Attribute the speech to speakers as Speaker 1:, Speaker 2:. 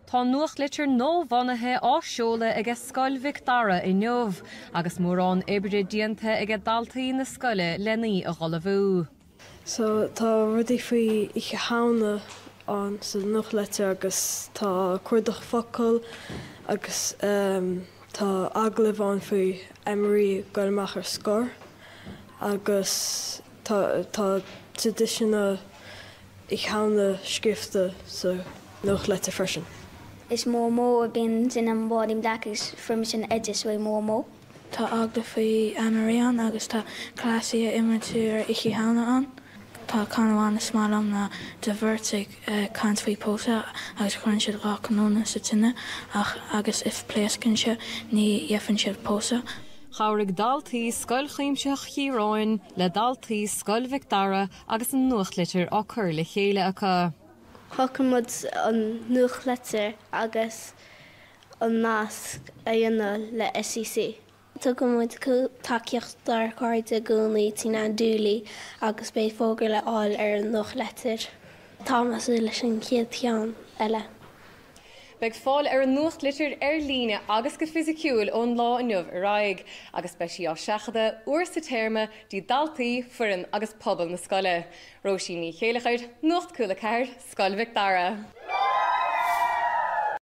Speaker 1: Tá nuachtlitir nuabhunaithe á seoladh aige Scoil Mhic Dara inniu agus mórán oibre déanta aige daltaí na scoile len í a dh'ullmhú.
Speaker 2: So tá rudaí faoi Oíche Shamhna ann sa nuachtlitir agus tá cuardach focal agus tá agallamh ann faoi Anne Marie ag goil amach ar scor agus tá tá traidisiúin Oíche Shamhna scríofa sa nuachtlitir freisin.
Speaker 3: Is Mómó a bíonn sin an báirín breac agus fuair mise an oideas uaidh Mómó.
Speaker 4: Tá agallamh faoi Anne Marie ann agus tá cleasaí a imríonn tú ar Oíche Shamhna ann. Tá ceann amháin is maith liom ná de bheirt ag caint faoi pósadh agus cuireann siad 2 cnónna sa tine ach agus if pléascann sé ní gheibheann siad pósadh.
Speaker 1: Chabhraigh daltaí Scoil Chuimsitheach Chiaráin le daltaí Scoil Mhic Dara agus an nuachtlitir á cur le chéile acu.
Speaker 3: Shocraigh muid an nuachtlitir agus an nasc a dhéanamh le SCC. Tugann muid tacaíocht dár gcairde i gcónaí, Tina and Dooley, agus beidh fógra le fháil ar an nuachtlitir. Táim ag súil leis an chéad cheann eile.
Speaker 1: Beidh fáil ar an nuachtlitir ar líne agus go fisiciúil ón lá inniu ar aghaidh, agus beidh sí á seachadadh uair sa téarma dtí daltaí, foireann agus pobal na scoile. Róisín Ní Chéileachair, Nuacht Cúla 4, Scoil Mhic Dara.